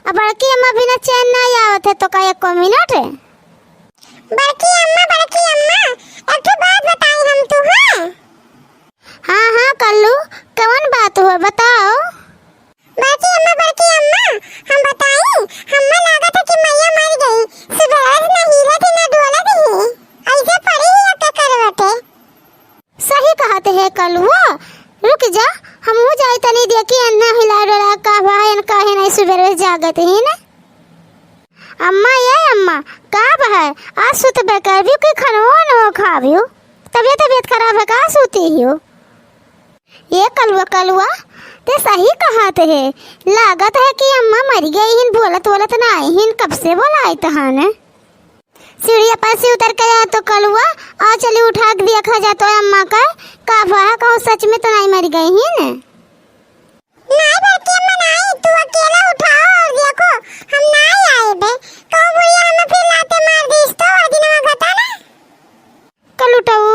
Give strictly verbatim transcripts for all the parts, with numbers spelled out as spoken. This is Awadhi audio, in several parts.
अब बड़की अम्मा बिना चैन नाहीं आवत है तो का एको मिनट? बड़की अम्मा, बड़की अम्मा, एक ठो बात बताई हम तुहैं। हाँ, हाँ, कल्लू, कवन बात हुआ, बताओ। बड़की अम्मा, बड़की अम्मा, हम बताई, हम्मे लागत है कि मइया मरि गई। सुबेरे से ना हिलत ही, ना डोलत ही, अइसे पड़ी ही एक करवटे। सही कहत है कलुआ, रुक जा, हमहू जाई तनी देखी, एन्ना हिला डोला का बा, एन काहे नाहीं सुबेरे से जागत ही ना। अम्मा, ए अम्मा, का बा है? आज सुतबे करबियो कि खनवो न हो खाबियो? तबियत, तबियत खराब है का, सूती हियो? ए कलुआ, कलुआ, ते सही कहत है, लागत है कि अम्मा मरि गई हिन, बोलत, बोलत नाहीं हिन, कब से बोलाइत हन। सीढ़िया पर से उतर के आए तो कलुआ, आ चली उठा के देखा जा तो अम्मा का, का बा, कहूँ सच में तो नाहीं मरि गई हिन। नाहीं बड़की अम्मा नाहीं, तू अकेला उठाओ और देखो, हम नाहीं आइबे। कहूँ बुढ़िया हमें फिर लाते मार दीस तो, वो दिनवा घटा ना। कलुटऊ,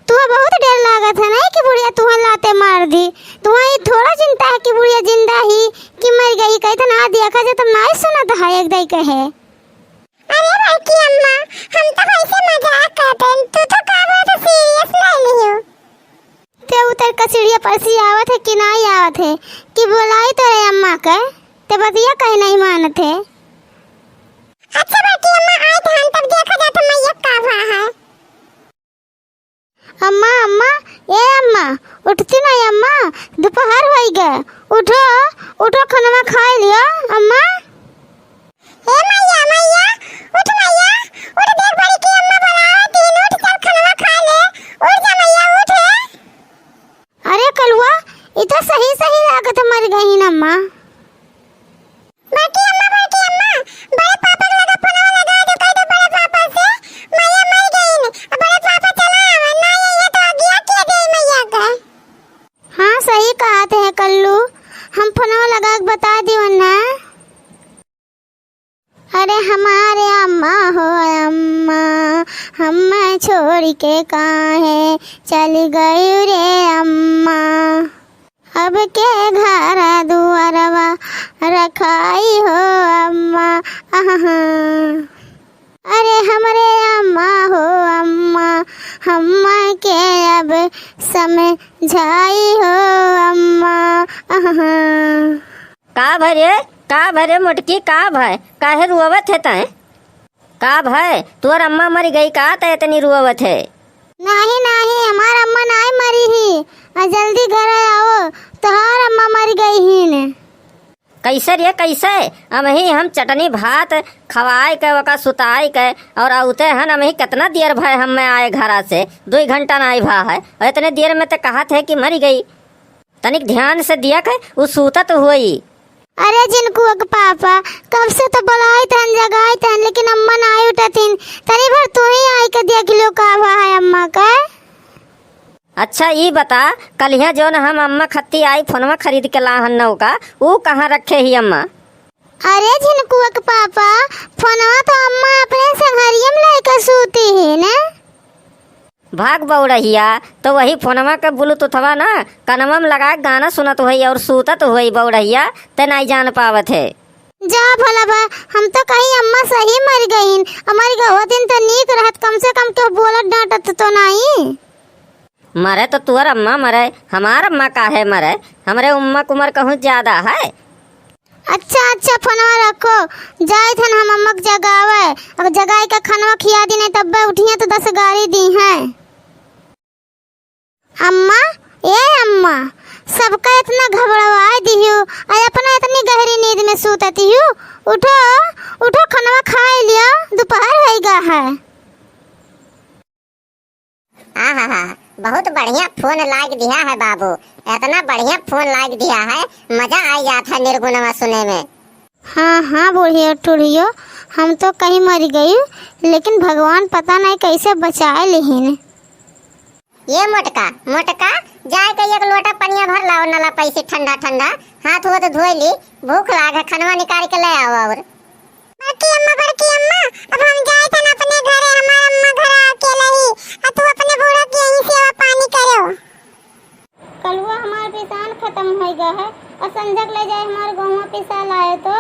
तुहा बहुत डेर लागत है नाहीं कि बुढ़िया तुहा लाते मार दी। तुहा ये थोड़ा चिंता है कि बुढ़िया जिंदा ही कि मरि गई, कही तो ना देखा जा, तब नाहीं सुनत है एक दाई कहे। अरे बड़की अम्मा, हम तो वैसे मजाक करत हन, तू तो का बात serious ले लियो। ते उतर के सीढ़िया पर से आवत है कि नाहीं आवत है कि बोलाई तोरे अम्मा के, ते बतिया कहीं नाहीं मानत है। अच्छा बड़की अम्मा, आइत हन तब देखा जात मइया का हुआ है। अम्मा, अम्मा, ए अम्मा, उठती नाहीं अम्मा, दुपहर होइ गए, उठो, उठो, खनवा खाइ लियो अम्मा। ए मइया, मइया, उठ मइया, उठ, देख बड़की अम्मा बोलावत हीं, उठ, चल खनवा खाइ ले, उठ जा मइया, उठ। अरे कलुआ, ई तो सही सही लागत मरि गईन अम्मा। बड़की अम्मा, बड़की अम्मा, बड़े पापा के लगे फोनवा लगा दो, कह दो बड़े पापा से, मइया मरि गईन, अब बड़े पापा चला आवा, ना अइहैं तो अगिया के दे मइया के। हाँ, सही कहत है कल्लू, हम फोनवा लगा के बता दियो ना। अरे हमारे अम्मा हो अम्मा, हम्मे छोड़ि के काहे चलि गयू रे अम्मा। अब के घर दुअरवा रखाई हो अम्मा, अहहा। अरे हमरे अम्मा हो अम्मा, हम्मे के अब समझाई हो अम्मा, अहहा। का भय रे, का भय रे मोटकी, का भय? काहे रोवत है तैं? का भय, तोर अम्मा मरि गई का, तैं इतनी रोवत है? नाहीं, नाहीं, हमार अम्मा नाहीं मरी ही। आ जल्दी घरे आओ, तोहार अम्मा मरि गई हीन। कैसे रे, कैसे? अमही हम चटनी भात खवाए के, ओका सुताए के, और आउते हन, अमही कितना देर भय हम्मे आए घरा से, दुइ घंटा नाहीं भा है, और इतने देर में तैं कहत है कि मरि गई। तनिक ध्यान से दिया के, उ सूतत होई। अरे झिनकुआ के पापा, कब से तो बोलाइत हन, जगाइत हन, लेकिन अम्मा नाहीं उठत हीन। तनी भर तू ही आइके देख लियो का भा है अम्मा का। अच्छा ई बता, कलिया जौन हम अम्मा खत्ती आई फोनवा खरीद के लाहन नौका, उ कहाँ रखे ही अम्मा? अरे झिनकुआ के पापा, फोनवा तो अम्मा अपने संघरिया में लइके सूती हीन। भाग बौड़हिया, तो वही फोनवा के ब्लूटूथवा ना कनवा में लगा के गाना सुनत होई और सूतत होई बौड़हिया, तैं नाहीं जान पावत है। जा भला बा, हम तो कही अम्मा सही मरि गईन, मरि गवतिन तो नीक रहत, कम से कम केहू बोलत डांटत तो नाहीं। मरे तो तुअर अम्मा मरे, हमार अम्मा काहे मरे? हमरे अम्मा के उमर कहूँ ज्यादा है। अच्छा, अच्छा, फोनवा रखो, जाइत हन हम अम्मा के जगावे। अब जगाई के खनवा खिया दी, नाहीं तब्बे उठिहैं तो दस गारी दीहैं। अम्मा, ए अम्मा, सबका इतना घबड़वाए दिहू, और अपना इतनी गहरी नींद में सूतत हियू। उठो, उठो, खनवा खाए लियो, दुपहर होइगा है। आहा, बहुत बढ़िया फोन लाग दिया है बाबू, इतना बढ़िया फोन लाग दिया है, मजा आ जात है निर्गुणवा सुने में। हाँ, हाँ, बुढ़ियो टुढ़ियो, हम तो कहीं मरि गई, लेकिन भगवान पता नहीं कैसे बचाए लिहिन। ए मोटका, मोटका, जाए के एक लोटा पनिया भर लाओ, नला पैसे ठंडा ठंडा, हाथ वोथ धोए ली, भूख लाग है, खनवा निकाल के ले आओ। और बड़की अम्मा, बड़की अम्मा, अब हम जाइत हन अपने घरे, हमार अम्मा घर अकेला ही, आ तू अपने बूढ़ा के यहीं सेवा पानी करो। कलुआ हमार पिसान खतम होइ गा है, और संझक ले जाए हमार गहुआ पिसा लाए तो।